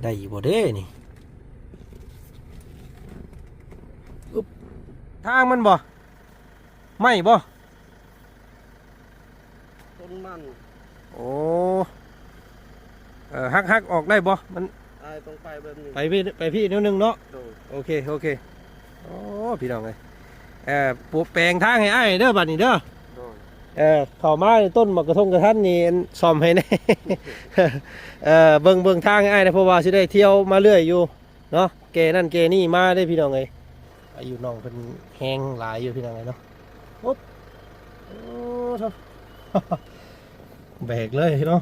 ໄດ້ຢູ່ບໍ່ເດ້ນີ້? ອຶບ ທາງມັນບໍ່? ໄມ້ບໍ່? ຕົ້ນມັນ. ໂອ້ ເອີ ຫັກ ຫັກອອກໄດ້ບໍ່? ມັນ ອ້າຍຕ້ອງໄປແບບນີ້ ໄປພີ້ ໄປພີ້ແນວໜຶ່ງເນາະ. ໂດຍ ໂອເຄ ໂອເຄ. ໂອ້ ພີ່ນ້ອງເອີຍ ເອີ ປູກແປງທາງໃຫ້ອ້າຍເດີ ບາດນີ້ເດີ. ໂດຍ ເອີ ເຂົ້າມາໃນຕົ້ນໝາກກະທົງກະທັນນີ້ ອັນ ສ້ອມໃຫ້ແດ່. ເອີ ເບິ່ງ ເບິ່ງທາງໃຫ້ອ້າຍແດ່ ເພາະວ່າຊິໄດ້ທ່ຽວມາເລື້ອຍຢູ່ເນາະ ແກ່ນັ້ນແກ່ນີ້ມາເດ້ ພີ່ນ້ອງເອີຍ. ອາຍຸນ້ອງເພິ່ນແຮງຫຼາຍຢູ່ ພີ່ນ້ອງເອີຍເນາະ. ໂອ້ ໂອ້ໂທ້ ແບກເລີຍເນາະ.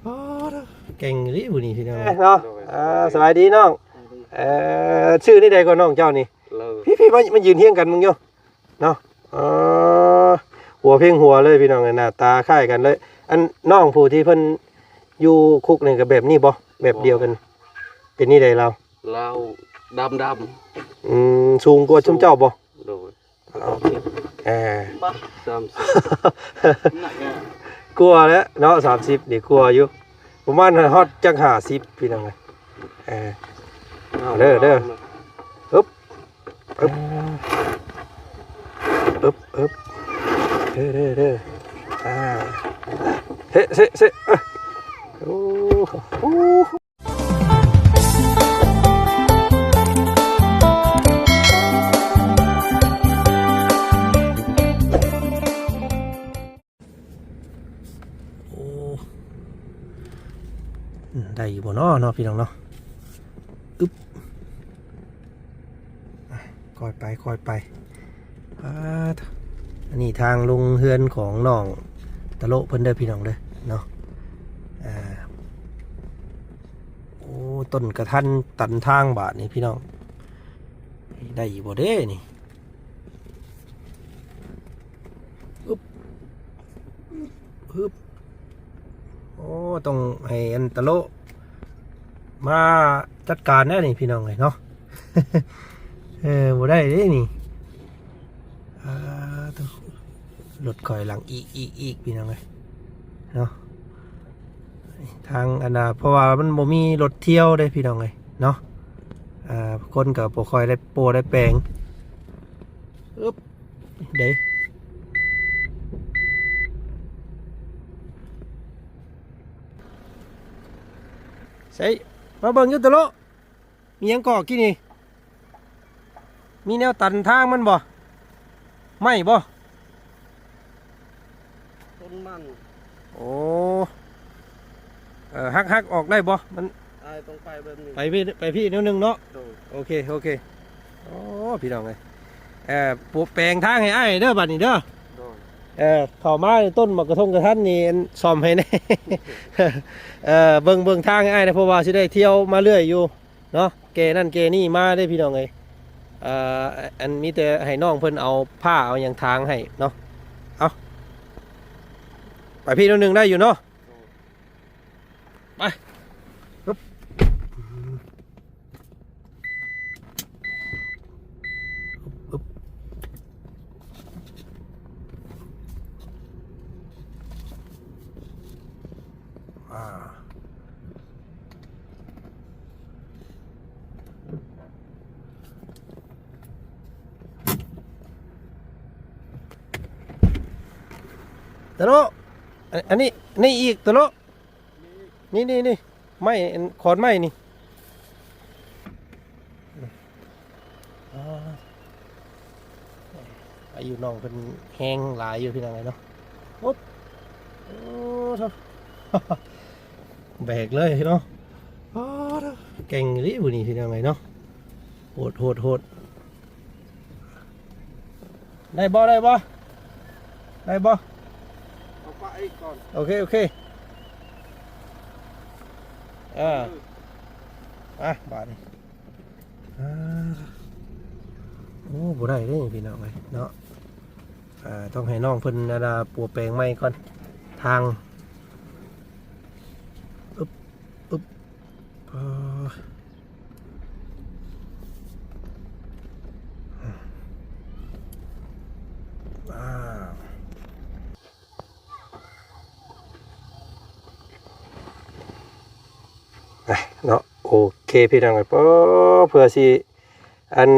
ໂອ້ໂທ້ ເກັ່ງອີ່ຫຼີຜູ້ນີ້ ພີ່ນ້ອງເອີຍເນາະ. ອ່າ ສະບາຍດີນ້ອງ. ເອີ ຊື່ແນວໃດກໍນ້ອງເຈົ້ານີ້? ພີ່ໆ ມາ ມາຢືນຮຽງກັນເບິ່ງຢູ່ເນາະ. ເອີ ຫົວເພັງຫົວເລີຍ ພີ່ນ້ອງເອີຍ ໜ້າຕາຄ້າຍກັນເລີຍ. ອັນ ນ້ອງຜູ້ທີ່ເພິ່ນຢູ່ຄຸກນີ້ກໍແບບນີ້ບໍ່? ແບບດຽວກັນ. ເປັນແນວໃດລາວ? ລາວດຳໆ. ອືມ ສູງກວ່າຊຸມເຈົ້າບໍ່? ໂດຍ. ເອີ ສາມສິບ ກວ່າແລ້ວເນາະ. ສາມສິບນີ້ກວ່າຢູ່ ປະມານຮອດຈັກຫ້າສິບ ພີ່ນ້ອງເອີຍ. ເອີ ເອົາເດີ ເດີ ອຶບ ອຶບ ອຶບ ອຶບ ເດີ ເດີ ເດີ ອ່າ ເຊ ເຊ ເຊ ເອີ ໂອ້ ໂອ້. ໂອ້ ໄດ້ຢູ່ບໍ່ເນາະ ເນາະ ພີ່ນ້ອງເນາະ. ອຶບ ຄ່ອຍໄປ ຄ່ອຍໄປ. ປາດ ອັນນີ້ທາງລົງເຮືອນຂອງນ້ອງຕະໂລະເພິ່ນເດີ ພີ່ນ້ອງເດີເນາະ. ອ່າ ໂອ້ ຕົ້ນກະທັນຕັນທາງບາດນີ້ ພີ່ນ້ອງ ໄດ້ຢູ່ບໍ່ເດ້ນີ້? ອຶບ ຮຶບ ໂອ້ ຕ້ອງໃຫ້ອັນຕະໂລະມາຈັດການແດ່ນີ້ ພີ່ນ້ອງເອີຍເນາະ. ເອີ ບໍ່ໄດ້ເດ້ນີ້. ອ່າ ໂທ້ ລົດຂ້ອຍຫຼັງອີກ ອີກ ອີກ ພີ່ນ້ອງເອີຍເນາະ. ທາງອັນນ່າ ເພາະວ່າມັນບໍ່ມີລົດທ່ຽວເດ້ ພີ່ນ້ອງເອີຍເນາະ. ອ່າ ຄົນກໍບໍ່ຄ່ອຍໄດ້ໂປ້ໄດ້ແປງ. ອຶບ ເດ້ ໃສ່ ມາເບິ່ງຢູ່ຕະໂລະ. ມີຫຍັງເກາະກີ້ນີ້? ມີແນວຕັນທາງມັນບໍ່? ໄມ້ບໍ່? ຕົ້ນມັນ. ໂອ້ ເອີ ຫັກ ຫັກອອກໄດ້ບໍ່? ມັນ ອ້າຍຕ້ອງໄປແບບນີ້ ໄປພີ້ ໄປພີ້ແນວໜຶ່ງເນາະ. ໂດຍ ໂອເຄ ໂອເຄ. ໂອ້ ພີ່ນ້ອງເອີຍ ເອີ ປູກແປງທາງໃຫ້ອ້າຍເດີ ບາດນີ້ເດີ. ໂດຍ ເອີ ເຂົ້າມາໃນຕົ້ນໝາກກະທົງກະທັນນີ້ ອັນ ສ້ອມໃຫ້ແດ່. ເອີ ເບິ່ງ ເບິ່ງທາງໃຫ້ອ້າຍແດ່ ເພາະວ່າຊິໄດ້ທ່ຽວມາເລື້ອຍຢູ່ ເນາະ ແກ່ນັ້ນແກ່ນີ້ມາເດ້ ພີ່ນ້ອງເອີຍ. ເອີ ອັນ ມີແຕ່ໃຫ້ນ້ອງເພິ່ນເອົາຜ້າເອົາຫຍັງຖາງໃຫ້ເນາະ. ເອົາ ໄປພີ້ໜ້ອຍໜຶ່ງໄດ້ຢູ່ເນາະ. ໄປ ຮຶບ ຮຶບ ອ່າ ຕະໂລະ ອັນ ອັນນີ້ ນີ້ອີກ ຕະໂລະ ນີ້ ນີ້ ນີ້ ໄມ້ ອັນ ຂອນໄມ້ນີ້. ອາ ອາຍຸນ້ອງເພິ່ນແຮງຫຼາຍຢູ່ ພີ່ນ້ອງເອີຍເນາະ. ໂອ້ ໂອ້ໂທ້ ແບກເລີຍເນາະ. ໂອ້ໂທ້ ເກັ່ງອີ່ຫຼີຜູ້ນີ້ ພີ່ນ້ອງເອີຍເນາະ. ໂຫດ ໂຫດ ໂຫດ. ໄດ້ບໍ່ ໄດ້ບໍ່ ໄດ້ບໍ່? ເອົາປະອີກກ່ອນ. ໂອເຄ ໂອເຄ ເອີ ມາບາດນີ້. ອ່າ ໂອ້ ບໍ່ໄດ້ເດ້ພີ່ນ້ອງເອີຍເນາະ. ອ່າ ຕ້ອງໃຫ້ນ້ອງເພິ່ນ ອັນນ່າ ປົວແປງໃໝ່ກ່ອນ ທາງ. ອຶບ ອຶບ ເອີ. ອ່າ ອ່ະເນາະ ໂອເຄພີ່ນ້ອງເອີຍ ເພື່ອຊິອັນ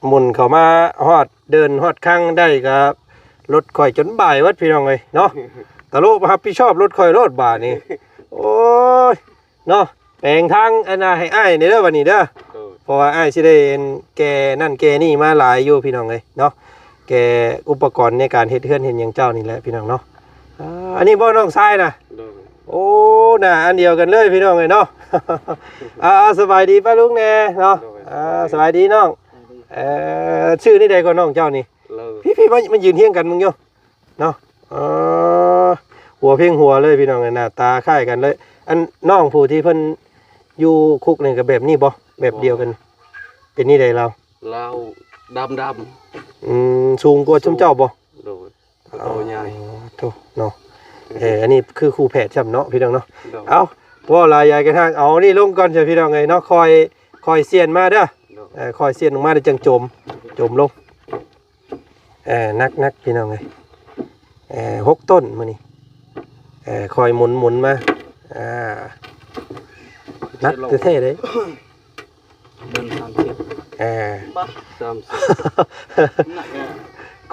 ໝຸ່ນເຂົ້າມາຮອດເດີ່ນຮອດຄັງໄດ້ກໍລົດຂ້ອຍຈົນບ່າຍເບິດພີ່ນ້ອງເອີຍເນາະ ຕະໂລບຮັບຜິດຊອບລົດຂ້ອຍໂລດບາດນີ້ ໂອ້ຍເນາະ ແປງທາງອັນນ່າໃຫ້ອ້າຍນີ້ເດີບັດນີ້ເດີ ໂດຍ ເພາະວ່າອ້າຍຊິໄດ້ແກ່ນັ້ນແກ່ນີ້ມາຫຼາຍຢູ່ພີ່ນ້ອງເອີຍເນາະ ແກ່ອຸປະກອນໃນການເຮັດເຮືອນເຮັດຫຍັງເຈົ້ານີ້ແຫຼະພີ່ນ້ອງເນາະ ອ່າ ອັນນີ້ບໍ່ນ້ອງຊາຍນະ ໂດຍ ໂອ້ ໜ້າອັນດຽວກັນເລີຍພີ່ນ້ອງເອີຍເນາະ ອ່າ ສະບາຍດີປ້າລຸງແດ່ເນາະ ໂດຍ ອ່າ ສະບາຍດີນ້ອງ ເອີ ຊື່ນີ້ໃດກໍນ້ອງເຈົ້ານີ້ ເລີ ພີ່ໆ ມາ ມາຢືນຮຽງກັນເບິ່ງຢູ່ເນາະ ເອີ ຫົວເພັງຫົວເລີຍພີ່ນ້ອງເອີຍ ໜ້າຕາຄ້າຍກັນເລີຍ ອັນນ້ອງຜູ້ທີ່ເພິ່ນຢູ່ຄຸກນີ້ກໍແບບນີ້ບໍ່ ແບບດຽວກັນ ເປັນນີ້ໃດລາວ ລາວດຳໆ ອືມ ສູງກວ່າຊຸມເຈົ້າບໍ່ ໂດຍ ໂຕໃຫຍ່ ອໍ ໂທ້ເນາະ ເອີ ອັນນີ້ຄືຄູ່ແຝດຊ້ຳເນາະພີ່ນ້ອງເນາະ ໂດຍ ເອົ້າ ເວົ້າຫຼາຍຢາຍກັນທາງ ເອົານີ້ລົງກ່ອນເຈົ້າພີ່ນ້ອງເອີຍເນາະ ຄ່ອຍ ຄ່ອຍສ່ຽນມາເດີ ໂດຍ ເອີ ຄ່ອຍສ່ຽນລົງມາແລ້ວຈັ່ງໂຈມ ໂຈມລົງ ເອີ ໜັກໆ ພີ່ນ້ອງເອີຍ ເອີ ຫົກໂຕນມື້ນີ້ ເອີ ຄ່ອຍໝູນໆ ມາ ອ່າ ໜັກແທ້ໆ ເດ້ ເດີນສາມສິບ ເອີ ສາມສິບ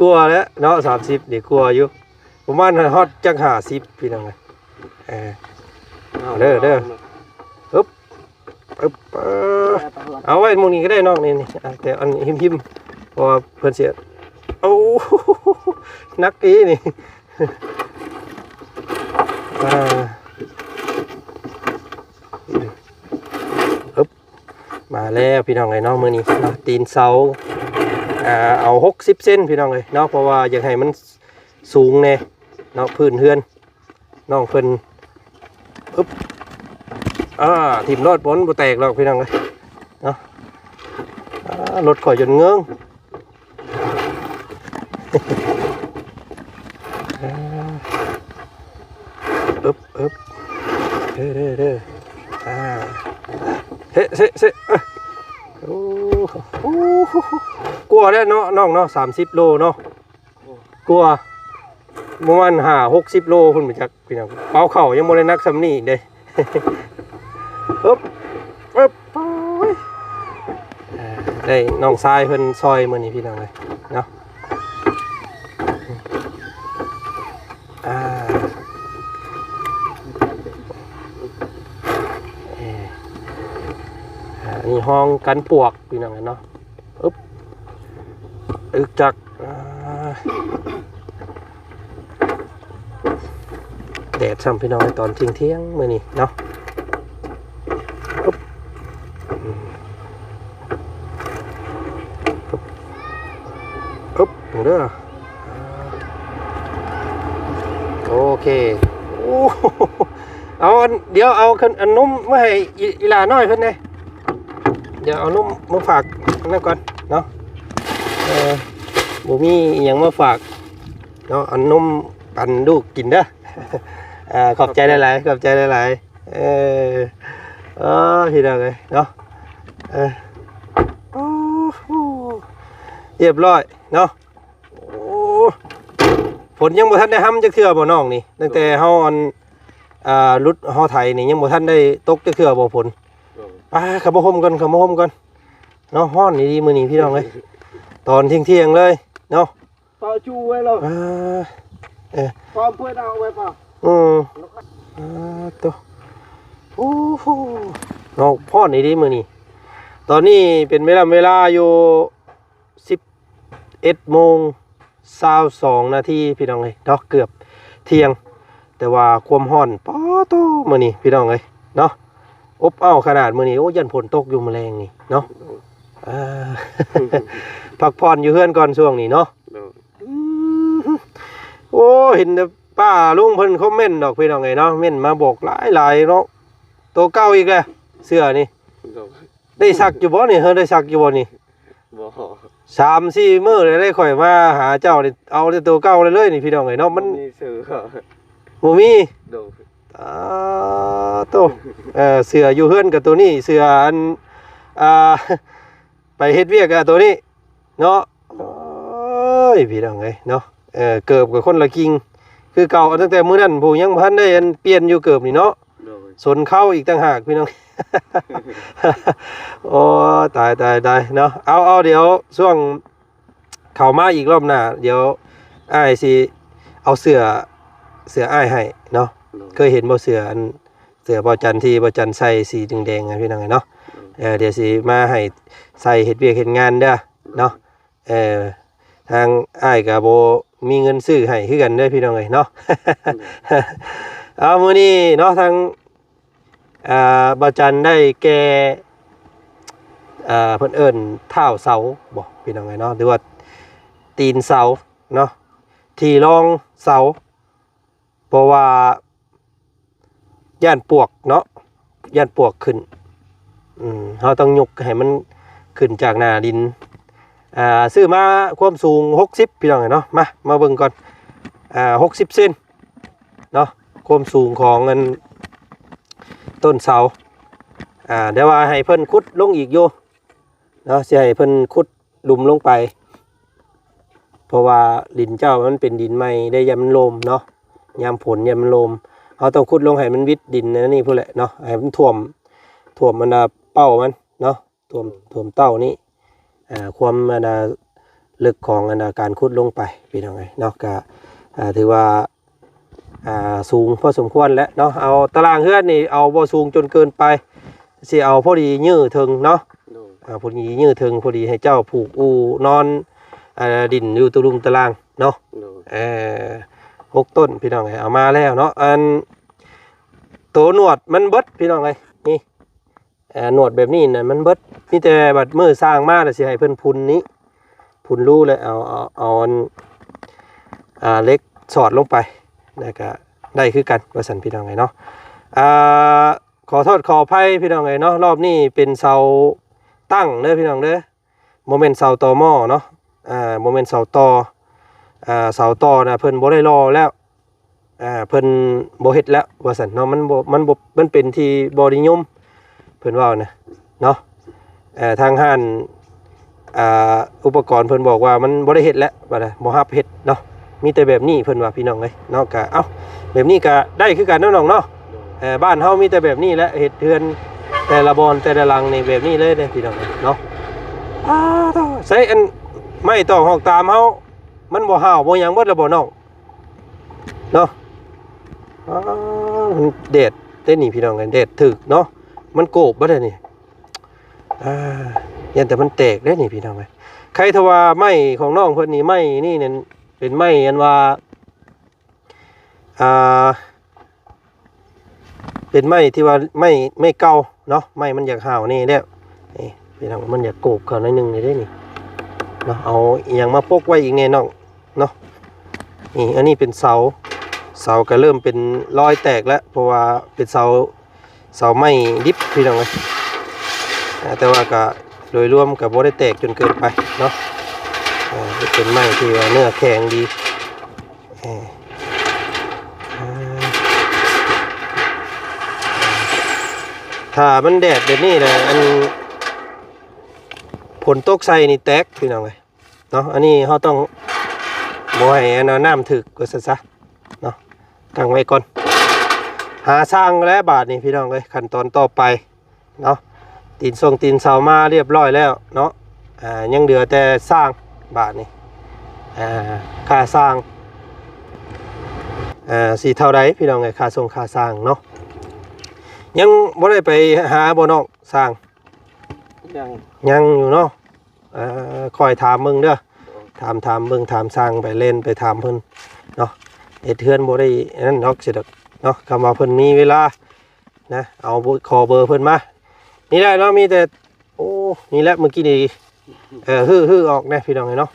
ກວ່າແລ້ວເນາະ ສາມສິບນີ້ກວ່າຢູ່ ປະມານຮອດຈັກຫ້າສິບພີ່ນ້ອງເອີຍ ເອີ ເອົາເດີ ເດີ ອຶບ ອຶບ ເອີ ເອົາໄວ້ໝ່ອງນີ້ກໍໄດ້ນ້ອງ ນີ້ ນີ້ ອ່າ ແຕ່ອັນຫິມໆ ເພາະວ່າເພິ່ນຊິ ໂອ້ ໜັກອີ່ນີ້ ອ່າ ອຶບ ມາແລ້ວພີ່ນ້ອງເອີຍເນາະ ມື້ນີ້ເນາະ ຕີນເສົາ ອ່າ ເອົາຫົກສິບເຊັນພີ່ນ້ອງເອີຍເນາະ ເພາະວ່າຢາກໃຫ້ມັນສູງແດ່ເນາະ ພື້ນເຮືອນ ນ້ອງເພິ່ນ ອຶບ ອ່າ ຖິ້ມໂລດ ບໍ່ ມັນບໍ່ແຕກດອກພີ່ນ້ອງເອີຍເນາະ ອ່າ ລົດຂ້ອຍຈົນເງິງ ອ່າ ອຶບ ອຶບ ເດີ ເດີ ເດີ ອ່າ ເຊ ເຊ ເຊ ເອີ ໂອ້ ໂອ້ ກວ່າແລ້ວເນາະ ນ້ອງເນາະ ສາມສິບໂລເນາະ ກວ່າ ປະມານຫ້າຫົກສິບໂລພຸ້ນບໍ່ຈັກ ພີ່ນ້ອງ ເປົາເຂົ້າຍັງບໍ່ໄດ້ໜັກສ່ຳນີ້ເດ້ ອຶບ ອຶບ ໂອ້ຍ ເອີ ໄດ້ນ້ອງຊາຍເພິ່ນຊ່ອຍມື້ນີ້ພີ່ນ້ອງເອີຍເນາະ ອ່າ ເອີ ອ່າ ອັນນີ້ຫ້ອງກັນປວກພີ່ນ້ອງເອີຍເນາະ ອຶບ ອຶກຈັກ ອ່າ ແດດຊ້ຳພີ່ນ້ອງ ຕອນທ່ຽງໆ ມື້ນີ້ເນາະ ອຶບ ອືມ ອຶບ ອຶບ ເບິ່ງເດີ ໂອເຄ ໂອ້ ເອົາອັນ ດຽວເອົາອັນນົມມາໃຫ້ອີ່ ອີ່ຫຼ້ານ້ອຍເພິ່ນແດ່ ດຽວເອົານົມມາຝາກນັ້ນກ່ອນເນາະ ເອີ ບໍ່ມີອີ່ຫຍັງມາຝາກເນາະ ເອົານົມປັນລູກກິນເດີ ອ່າ ຂອບໃຈຫຼາຍໆ ຂອບໃຈຫຼາຍໆ ເອີ ເອີ ພີ່ນ້ອງເອີຍເນາະ ເອີ ໂອ້ໂຫ ຮຽບຮ້ອຍເນາະ ໂອ້ ຝົນຍັງບໍ່ທັນໄດ້ຮຳຈັກເທື່ອບໍ່ນ້ອງນີ້ ຕັ້ງແຕ່ເຮົາອັນ ອ່າ ຫຼຸດເຮົາໄຖນີ້ ຍັງບໍ່ທັນໄດ້ຕົກຈັກເທື່ອບໍ່ຝົນ ໂດຍ ປ້າ ເຂົ້າມາຮົ່ມກ່ອນ ເຂົ້າມາຮົ່ມກ່ອນເນາະ ຮ້ອນອີ່ຫຼີມື້ນີ້ພີ່ນ້ອງເອີຍ ຕອນທ່ຽງໆ ເລີຍເນາະ ປາຈູໄວ້ແລ້ວ ອ່າ ເອີ ປາເພິ່ນເອົາໄວ້ປາ ອືມ ອ່າ ໂຕ ໂອ້ໂຫ ເນາະ ຮ້ອນອີ່ຫຼີມື້ນີ້ ຕອນນີ້ເປັນເວລາ ເວລາຢູ່ ສິບເອັດໂມງຊາວສອງນາທີ ພີ່ນ້ອງເອີຍເນາະ ເກືອບທ່ຽງ ແຕ່ວ່າຄວາມຮ້ອນ ປາໂຕ ມື້ນີ້ພີ່ນ້ອງເອີຍເນາະ ອົບອ້າວຂະໜາດມື້ນີ້ ໂອ້ ຢ້ານຝົນຕົກຢູ່ມື້ແລງນີ້ເນາະ ອ່າ ພັກຜ່ອນຢູ່ເຮືອນກ່ອນຊ່ວງນີ້ເນາະ ໂດຍ ອືມ ໂອ້ ເຫັນແຕ່ປ້າລຸງເພິ່ນຄອມເມັນດອກ ພີ່ນ້ອງເອີຍເນາະ ເມັນມາບອກຫຼາຍໆ ເນາະ ໂຕເກົ່າອີກແລ້ວ ເສື້ອນີ້ ໂດຍ ໄດ້ຊັກຢູ່ບໍ່ນີ້? ເຮີ ໄດ້ຊັກຢູ່ບໍ່ນີ້? ບໍ່ ສາມສີ່ມື້ແລ້ວເດ້ ຂ້ອຍມາຫາເຈົ້ານີ້ ເອົາແຕ່ໂຕເກົ່າເລີຍນີ້ ພີ່ນ້ອງເອີຍເນາະ ມັນບໍ່ມີເສື້ອ ບໍ່ມີ ໂດຍ ອ່າ ໂຕ ເອີ ເສື້ອຢູ່ເຮືອນກໍໂຕນີ້ ເສື້ອອັນ ອ່າ ໄປເຮັດວຽກກໍໂຕນີ້ເນາະ ໂອ້ຍ ພີ່ນ້ອງເອີຍເນາະ ເອີ ເກີບກໍຄົນລະກິ່ງຄືເກົ່າ ຕັ້ງແຕ່ມື້ນັ້ນພຸ້ນ ຍັງບໍ່ທັນໄດ້ອັນປ່ຽນຢູ່ເກີບນີ້ເນາະ ໂດຍ ສົນເຄົ້າອີກຕ່າງຫາກພີ່ນ້ອງ. ໂອ້ ຕາຍ ຕາຍ ຕາຍເນາະ. ເອົາ ເອົາ ດຽວຊ່ວງເຂົ້າມາອີກລອບໜ້າ ດຽວອ້າຍຊິເອົາເສື້ອ ເສື້ອອ້າຍໃຫ້ເນາະ. ໂດຍ ເຄີຍເຫັນບໍ່ ເສື້ອອັນ ເສື້ອບ່າວຈັນທີ່ບ່າວຈັນໃສ່ສີແດງໆ ນະພີ່ນ້ອງເອີຍເນາະ. ໂດຍ ເອີ ດຽວຊິມາໃຫ້ໃສ່ເຮັດວຽກເຮັດງານເດີເນາະ. ໂດຍ ເອີ ທາງອ້າຍກໍບໍ່ມີເງິນຊື້ໃຫ້ຄືກັນເດີພີ່ນ້ອງເອີຍເນາະ. ໂດຍ ເອົາ ມື້ນີ້ເນາະ ທາງ ອ່າ ບ່າວຈັນໄດ້ແກ່ ອ່າ ເພິ່ນເອີ້ນທ້າວເສົາບໍພີ່ນ້ອງເອີຍເນາະ ຫຼືວ່າຕີນເສົາເນາະ ທີ່ລອງເສົາ ເພາະວ່າຢ້ານປວກເນາະ ຢ້ານປວກຂຶ້ນ. ອືມ ເຮົາຕ້ອງຍົກໃຫ້ມັນຂຶ້ນຈາກໜ້າດິນ. ອ່າ ຊື້ມາຄວາມສູງຫົກສິບ ພີ່ນ້ອງເອີຍເນາະ. ມາ ມາເບິ່ງກ່ອນ ອ່າ ຫົກສິບເຊັນເນາະ ຄວາມສູງຂອງອັນຕົ້ນເສົາ. ອ່າ ແຕ່ວ່າໃຫ້ເພິ່ນຂຸດລົງອີກຢູ່ເນາະ ຊິໃຫ້ເພິ່ນຂຸດ ຫຼຸມລົງໄປ ເພາະວ່າດິນເຈົ້າມັນເປັນດິນໃໝ່ໄດ້ ຢ້ານມັນໂລມເນາະ ຍາມຝົນຢ້ານມັນໂລມ. ເຮົາຕ້ອງຂຸດລົງໃຫ້ມັນວິດດິນອັນນີ້ພຸ້ນແຫຼະເນາະ ໃຫ້ມັນຖ້ວມ ຖ້ວມອັນນ່າເປົ້າມັນເນາະ ຖ້ວມ ຖ້ວມເຕົ້ານີ້ ອ່າ ຄວາມອັນນ່າເລິກຂອງອັນນ່າການຂຸດລົງໄປ ພີ່ນ້ອງເອີຍເນາະ. ກະ ອ່າ ຖືວ່າ ອ່າ ສູງພໍສົມຄວນແຫຼະເນາະ. ເອົາຕາລາງເຮືອນນີ້ເອົາບໍ່ສູງຈົນເກີນໄປ ຊິເອົາພໍດີຍື້ເທິງເນາະ. ໂດຍ ອ່າ ພໍດີຍື້ເທິງ ພໍດີໃຫ້ເຈົ້າຜູກອູ່ນອນ ອ່າ ດິນຢູ່ຕະລຸມຕະລາງເນາະ. ໂດຍ ເອີ ຫົກຕົ້ນ ພີ່ນ້ອງເອີຍ ເອົາມາແລ້ວເນາະ. ອັນໂຕໜວດມັນເບິດ ພີ່ນ້ອງເອີຍ ນີ້ ເອີ ໜວດແບບນີ້ນະມັນເບິດ ມີແຕ່ບັດມື້ຊ່າງມາແລ້ວຊິໃຫ້ເພິ່ນພຸນນີ້ ພຸນຮູແລ້ວເອົາ ເອົາ ເອົາອັນ ອ່າ ເຫຼັກສອດລົງໄປ ແລ້ວກະໄດ້ຄືກັນວ່າຊັ້ນ ພີ່ນ້ອງເອີຍເນາະ. ອ່າ ຂໍໂທດຂໍອະໄພ ພີ່ນ້ອງເອີຍເນາະ ລອບນີ້ເປັນເສົາຕັ້ງເດີ ພີ່ນ້ອງເດີ ບໍ່ແມ່ນເສົາຕໍ່ໝໍ້ເນາະ ອ່າ ບໍ່ແມ່ນເສົາຕໍ່ ອ່າ ເສົາຕໍ່ນະເພິ່ນບໍ່ໄດ້ຫຼໍ່ແລ້ວ ອ່າ ເພິ່ນບໍ່ເຮັດແລ້ວວ່າຊັ້ນເນາະ. ມັນບໍ່ ມັນບໍ່ ມັນເປັນທີ່ບໍ່ນິຍົມ ເພິ່ນເວົ້ານະເນາະ. ເອີ ທາງຮ້ານ ອ່າ ອຸປະກອນເພິ່ນບອກວ່າມັນບໍ່ໄດ້ເຮັດແລ້ວ ວ່ານະ ບໍ່ຮັບເຮັດເນາະ ມີແຕ່ແບບນີ້ເພິ່ນວ່າ ພີ່ນ້ອງເອີຍເນາະ. ກະ ເອົ້າ ແບບນີ້ກະໄດ້ຄືກັນເນາະນ້ອງເນາະ. ເອີ ບ້ານເຮົາມີແຕ່ແບບນີ້ແຫຼະ ເຮັດເຮືອນແຕ່ລະບ່ອນແຕ່ລະຫຼັງນີ້ແບບນີ້ເລີຍເດ້ ພີ່ນ້ອງເອີຍເນາະ. ອ້າ ໃຊ້ອັນໄມ້ຕອກຫອກຕາມເຮົາ ມັນບໍ່ຮ້າວບໍ່ຫຍັງເບິດລະບໍ່ນ້ອງ ເນາະ. ອ້າ ມັນແດດເດ້ນີ້ ພີ່ນ້ອງເອີຍ ແດດຖືກເນາະ ມັນໂກບເບິດເດ້ນີ້. ອ່າ ຢ້ານແຕ່ມັນແຕກເດ້ນີ້ ພີ່ນ້ອງເອີຍ. ໃຄຖ້າວ່າໄມ້ຂອງນ້ອງເພິ່ນນີ້ ໄມ້ນີ້ນັ້ນເປັນໄມ້ອັນວ່າ ອ່າ ເປັນໄມ້ທີ່ວ່າໄມ້ ໄມ້ເກົ່າເນາະ ໄມ້ມັນຢາກຮ້າວແດ່ແລ້ວ ນີ້ພີ່ນ້ອງ ມັນຢາກໂກບເຂົ້າໜ້ອຍໜຶ່ງນີ້ເດ້ນີ້ເນາະ. ເອົາອີ່ຫຍັງມາປົກໄວ້ອີກແດ່ນ້ອງເນາະ. ນີ້ ອັນນີ້ເປັນເສົາ ເສົາກໍເລີ່ມເປັນລອຍແຕກແລ້ວ ເພາະວ່າເປັນເສົາ ເສົາໄມ້ດິບ ພີ່ນ້ອງເອີຍ. ອ່າ ແຕ່ວ່າກໍໂດຍລວມກໍບໍ່ໄດ້ແຕກຈົນເກີນໄປເນາະ. ອ່າ ເປັນໄມ້ທີ່ວ່າເນື້ອແຂງດີ. ເອີ ອ່າ ຖ້າມັນແດດແບບນີ້ແຫຼະ ອັນ ຝົນຕົກໃສ່ນີ້ແຕກ ພີ່ນ້ອງເອີຍເນາະ. ອັນນີ້ເຮົາຕ້ອງບໍ່ໃຫ້ອັນ ນ້ຳຖືກວ່າຊັ້ນຊະເນາະ ຕັ້ງໄວ້ກ່ອນ. ຫາຊ່າງແລ້ວບາດນີ້ ພີ່ນ້ອງເອີຍ ຂັ້ນຕອນຕໍ່ໄປ ເນາະ. ຕີນຊົງຕີນເສົາມາຮຽບຮ້ອຍແລ້ວເນາະ ອ່າ ຍັງເຫຼືອແຕ່ຊ່າງບາດນີ້ ອ່າ ຄ່າຊ່າງ ອ່າ ຊິເທົ່າໃດ ພີ່ນ້ອງເອີຍ ຄ່າຊົງຄ່າຊ່າງເນາະ. ຍັງບໍ່ໄດ້ໄປຫາບໍ່ນ້ອງຊ່າງ? ຍັງ ຍັງຢູ່ເນາະ. ເອີ ຄ່ອຍຖາມເບິ່ງເດີ ໂດຍ ຖາມ ຖາມເບິ່ງ ຖາມຊ່າງໄປ ແລ່ນໄປຖາມເພິ່ນເນາະ. ເຮັດເຮືອນບໍ່ໄດ້ອັນນັ້ນດອກ ຊິດອກເນາະ ຄຳວ່າເພິ່ນມີເວລາ ນະ ເອົາເບີ ຂໍເບີເພິ່ນມາ ນີ້ແຫຼະເນາະ. ມີແຕ່ ໂອ້ ນີ້ແຫຼະ ມື້ກີ້ນີ້ ເອີ ຮື້ ຮື້ອອກແດ່ ພີ່ນ້ອງເອີຍເນາະ.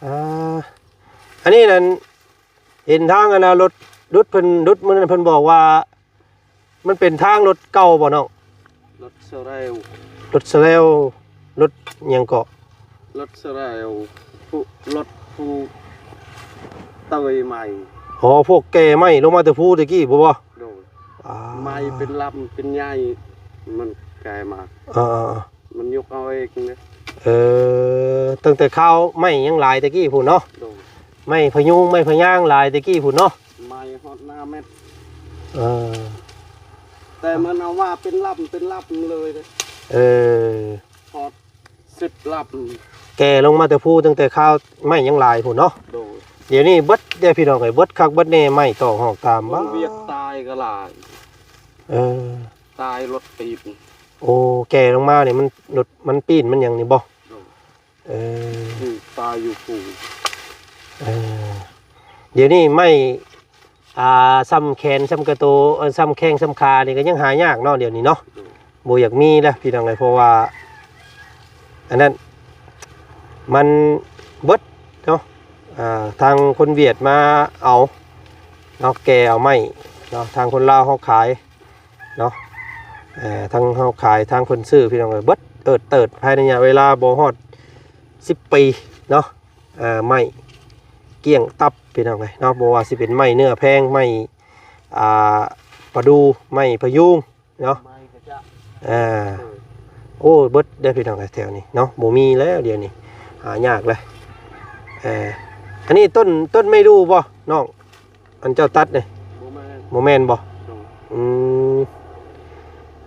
ອ່າ ອັນນີ້ນັ້ນ ເຫັນທາງອັນນ່າ ລົດ ລົດເພິ່ນ ລົດມື້ນັ້ນເພິ່ນບອກວ່າ ມັນເປັນທາງລົດເກົ່າບໍ່ນ້ອງ? ລົດສະແລວ ລົດສະແລວ ລົດຫຍັງເກາະ? ລົດສະແລວ ຜູ້ ລົດຜູ້ເຕີຍໄມ້. ອໍ ພວກແກ່ໄມ້ລົງມາແຕ່ພູແຕ່ກີ້ພຸ້ນບໍ່? ໂດຍ ອ່າ ໄມ້ເປັນລຳເປັນໃຫຍ່ ມັນແກ່ມາ ເອີໆໆ ມັນຍົກເອົາເອງເດ້. ເອີ ຕັ້ງແຕ່ຄາວໄມ້ຍັງຫຼາຍແຕ່ກີ້ພຸ້ນເນາະ. ໂດຍ ໄມ້ພະຍຸງໄມ້ພະຍາງຫຼາຍແຕ່ກີ້ພຸ້ນເນາະ ໄມ້ຮອດຫ້າແມັດ. ເອີ ແຕ່ມັນເອົາມາເປັນລຳເປັນລຳເລີຍເດ້. ເອີ ຮອດສິບລຳ. ແກ່ລົງມາແຕ່ພູຕັ້ງແຕ່ຄາວໄມ້ຍັງຫຼາຍພຸ້ນເນາະ. ໂດຍ. ດຽວນີ້ເບິດເດ້ພີ່ນ້ອງເອີຍ ເບິດຄັກເບິດແນ່ ໄມ້ຕອກຮອກຕາມ ຄົນວຽດ ບາດ ຕາຍກໍຫຼາຍ. ເອີ ຕາຍລົດຕີບ. ໂອ້ ແກ່ລົງມານີ້ມັນລົດ ມັນປີ້ນມັນຫຍັງນີ້ບໍ່? ໂດຍ. ເອີ ຢູ່ປ່າຢູ່ພູ. ເອີ ດຽວນີ້ໄມ້ ອ່າ ສ່ຳແຂນສ່ຳກະໂຕ ເອີ ສ່ຳແຂ້ງສ່ຳຂານີ້ກໍຍັງຫາຍາກເນາະ ດຽວນີ້ເນາະ. ໂດຍ. ບໍ່ຢາກມີແລ້ວພີ່ນ້ອງເອີຍ ເພາະວ່າ ອັນນັ້ນ ມັນເບິດເນາະ. ອ່າ ທາງຄົນຫວຽດມາເອົາເນາະ ແກ່ເອົາໄມ້ເນາະ ທາງຄົນລາວເຮົາຂາຍ ເນາະ. ເອີ ທັງເຮົາຂາຍ ທັງເພິ່ນຊື້ ພີ່ນ້ອງເອີຍ ເບິດເອີດເຕີດ ພາຍໃນໄລຍະເວລາບໍ່ຮອດສິບປີເນາະ. ເອີ ໄມ້ກ້ຽງຕັບ ພີ່ນ້ອງເອີຍເນາະ ບໍ່ວ່າຊິເປັນໄມ້ເນື້ອແພງ ໄມ້ ອ່າ ປະດູ່ ໄມ້ພະຍຸງເນາະ. ເອີ ໂອ້ ເບິດເດ້ ພີ່ນ້ອງເອີຍ ແຖວນີ້ເນາະ ບໍ່ມີແລ້ວ ດຽວນີ້ຫາຍາກເລີຍ. ເອີ ອັນນີ້ຕົ້ນ ຕົ້ນໄມ້ດູ່ບໍ່ນ້ອງ? ອັນເຈົ້າຕັດນີ້ ບໍ່ແມ່ນ ບໍ່ແມ່ນບໍ່? ໂດຍ. ອືມ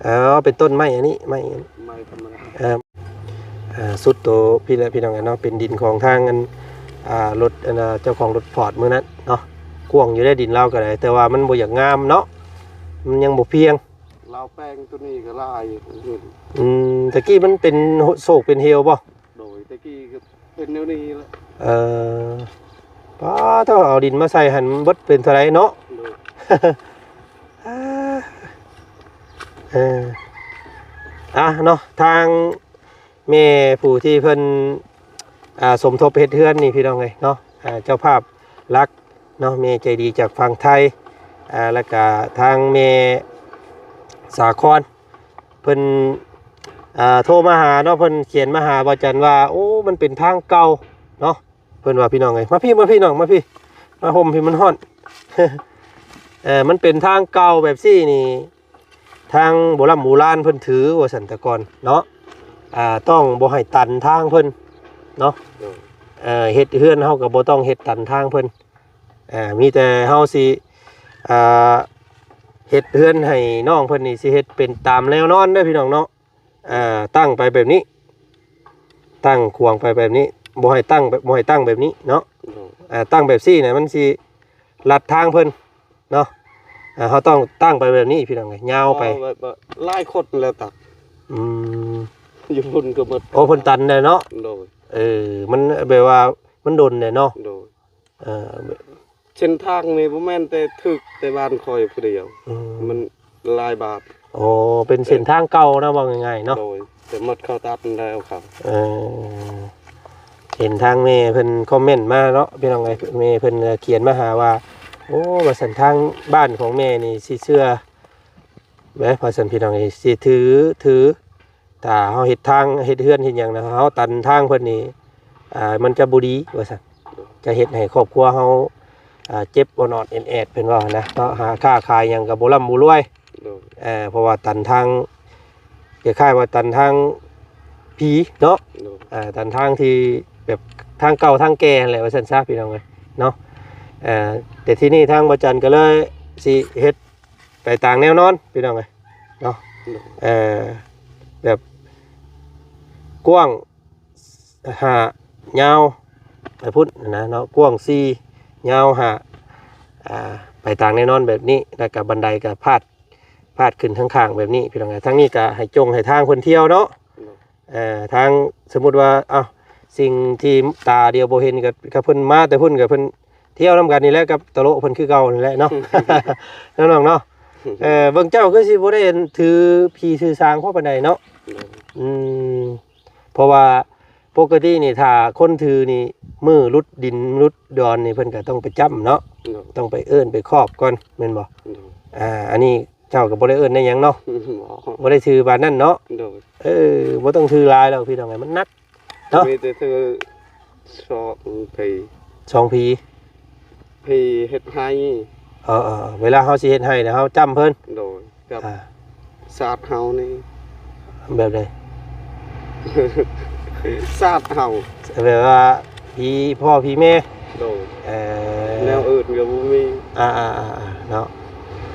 ເອີ ເປັນຕົ້ນໄມ້ອັນນີ້ ໄມ້ ໄມ້ທຳມະດາ. ເອີ ອ່າ ສຸດໂຕພີ້ແຫຼະພີ່ນ້ອງເນາະ ເປັນດິນຂອງທາງອັນ ອ່າ ລົດ ອັນ ເຈົ້າຂອງລົດຟອດມື້ນັ້ນເນາະ. ກວ້າງຢູ່ເດ້ ດິນລາວກໍໄດ້ ແຕ່ວ່າມັນບໍ່ຢາກງາມເນາະ ມັນຍັງບໍ່ພຽງ. ລາວແປງໂຕນີ້ກໍຫຼາຍ. ອືມ ຕະກີ້ມັນເປັນໂຊກເປັນເຫວບໍ່? ໂດຍ ແຕ່ກີ້ກໍເປັນແນວນີ້ແຫຼະ. ເອີ ປ້າດ ເອົາດິນມາໃສ່ຫັ້ນເບິດເປັນເທົ່າໃດເນາະ? ໂດຍ. ເອີ ອ່ະເນາະ ທາງແມ່ຜູ້ທີ່ເພິ່ນ ອ່າ ສົມທົບເຮັດເຮືອນນີ້ ພີ່ນ້ອງເອີຍເນາະ ອ່າ ເຈົ້າພາບຫຼັກເນາະ ແມ່ໃຈດີຈາກຝັ່ງໄທ ອ່າ ແລ້ວກະທາງແມ່ສາຄອນ ເພິ່ນ ອ່າ ໂທມາຫາເນາະ ເພິ່ນຂຽນມາຫາບ່າວຈັນວ່າ ໂອ້ ມັນເປັນທາງເກົ່າເນາະ ເພິ່ນວ່າ ພີ່ນ້ອງເອີຍ. ມາພີ້ ມາພີ້ນ້ອງ ມາພີ້ ມາຮົ່ມພີ້ ມັນຮ້ອນ. ເອີ ມັນເປັນທາງເກົ່າແບບຊີ້ນີ້ ທາງໂບລຳໂບລານເພິ່ນຖືວ່າຊັ້ນ ແຕ່ກ່ອນເນາະ ອ່າ ຕ້ອງບໍ່ໃຫ້ຕັນທາງເພິ່ນເນາະ. ໂດຍ. ເອີ ເຮັດເຮືອນເຮົາກໍບໍ່ຕ້ອງເຮັດຕັນທາງເພິ່ນ ອ່າ ມີແຕ່ເຮົາຊິ ອ່າ ເຮັດເຮືອນໃຫ້ນ້ອງເພິ່ນນີ້ ຊິເຮັດເປັນຕາມແນວນອນເດີພີ່ນ້ອງເນາະ. ອ່າ ຕັ້ງໄປແບບນີ້ ຕັ້ງຂວາງໄປແບບນີ້ ບໍ່ໃຫ້ຕັ້ງ ບໍ່ໃຫ້ຕັ້ງແບບນີ້ເນາະ. ໂດຍ. ອ່າ ຕັ້ງແບບຊີ້ນະ ມັນຊິລັດທາງເພິ່ນເນາະ. ອ່າ ເຮົາຕ້ອງຕັ້ງໄປແບບນີ້ພີ່ນ້ອງເອີຍ ຍາວໄປ. ອໍ ແບບວ່າຫຼາຍຄົນແລ້ວຕັດ. ອືມ ຢູ່ພຸ້ນກໍໝົດ. ໂອ້ ເພິ່ນຕັນແລ້ວເນາະ. ໂດຍ. ເອີ ມັນແບບວ່າມັນດົນແລ້ວເນາະ. ໂດຍ. ເອີ ເສັ້ນທາງນີ້ບໍ່ແມ່ນແຕ່ຖືກແຕ່ບ້ານຂ້ອຍຜູ້ດຽວ. ອືມ ມັນຫຼາຍບ້ານ. ໂອ້ ເປັນເສັ້ນທາງເກົ່ານະ ເວົ້າງ່າຍໆເນາະ. ໂດຍ. ແຕ່ໝົດເຂົາຕັດແລ້ວເຂົາ. ເອີ ເຫັນທາງແມ່ເພິ່ນຄອມເມັນມາເນາະ ພີ່ນ້ອງເອີຍ ແມ່ເພິ່ນຂຽນມາຫາວ່າ ໂອ້ ວ່າຊັ້ນ ທາງບ້ານຂອງແມ່ນີ້ຊິເຊື່ອແບບ ວ່າຊັ້ນ ພີ່ນ້ອງເອີຍ ຊິຖື ຖື ຖ້າເຮົາເຮັດທາງ ເຮັດເຮືອນເຮັດຫຍັງນະ ເຮົາຕັນທາງເພິ່ນນີ້ ອ່າ ມັນຈະບໍ່ດີວ່າຊັ້ນ ຈະເຮັດໃຫ້ຄອບຄົວເຮົາ ອ່າ ເຈັບອອດໆແອດໆ ເພິ່ນວ່າຫັ້ນນະເນາະ. ຫາຄ້າຂາຍຫຍັງກໍບໍ່ລ່ຳບໍ່ລວຍ. ໂດຍ. ເອີ ເພາະວ່າຕັນທາງ ຄ້າຍໆວ່າຕັນທາງຜີເນາະ. ໂດຍ. ເອີ ຕັນທາງທີ່ແບບທາງເກົ່າທາງແກ່ຫັ້ນແຫຼະ ວ່າຊັ້ນຊະ ພີ່ນ້ອງເອີຍເນາະ. ເອີ ແຕ່ທີ່ນີ້ທາງບ່າວຈັນກໍເລີຍຊິເຮັດ ໄປຕາມແນວນອນ ພີ່ນ້ອງເອີຍເນາະ. ໂດຍ. ເອີ ແບບກວ້າງຫ້າ ຍາວໄປພຸ້ນນະເນາະ ກວ້າງສີ່ ຍາວຫ້າ ອ່າ ໄປຕາມແນວນອນແບບນີ້ ແລ້ວກະບັນໄດກະພາດ ພາດຂຶ້ນທາງຂ້າງແບບນີ້ ພີ່ນ້ອງເອີຍ. ທາງນີ້ກະໃຫ້ຈົ່ງໃຫ້ທາງເພິ່ນທ່ຽວເນາະ. ໂດຍ. ເອີ ທາງ ສົມມຸດວ່າ ເອົ້າ ສິ່ງທີ່ຕາດຽວບໍ່ເຫັນ ກໍ ກໍເພິ່ນມາແຕ່ພຸ້ນ ກໍເພິ່ນທ່ຽວນຳກັນນີ້ແຫຼະ ກັບຕະໂລະເພິ່ນຄືເກົ່ານີ້ແຫຼະເນາະ ນ້ອງໆເນາະ. ເອີ ເບິ່ງເຈົ້າຄືຊິບໍ່ໄດ້ຖືຜີຖືສາງພໍປານໃດເນາະ. ໂດຍ. ອືມ ເພາະວ່າປົກກະຕິນີ້ ຖ້າຄົນຖືນີ້ ມື້ຫຼຸດດິນຫຼຸດດອນນີ້ ເພິ່ນກໍຕ້ອງໄປຈ້ຳເນາະ. ໂດຍ. ຕ້ອງໄປເອີ້ນໄປຄອບກ່ອນ ແມ່ນບໍ່? ໂດຍ. ອ່າ ອັນນີ້ ເຈົ້າກໍບໍ່ໄດ້ເອີ້ນໄດ້ຫຍັງເນາະ. ບໍ່ ບໍ່ໄດ້ຖືປານນັ້ນເນາະ. ໂດຍ. ເອີ ບໍ່ຕ້ອງຖືຫຼາຍດອກພີ່ນ້ອງເອີຍ ມັນໜັກເນາະ. ມີແຕ່ຖືສອງຜີ ສອງຜີ ຜີເຮັດໄຮ່. ເອີໆ ເວລາເຮົາຊິເຮັດໄຮ່ນະ ເຮົາຈ້ຳເພິ່ນ. ໂດຍ. ກັບ ອ່າ ຊາດເຮົານີ້. ແບບໃດ? ຊາດເຮົາ ແບບວ່າ ຜີພໍ່ຜີແມ່. ໂດຍ. ເອີ ແນວອື່ນກໍບໍ່ມີ. ອ່າໆໆໆ ເນາະ.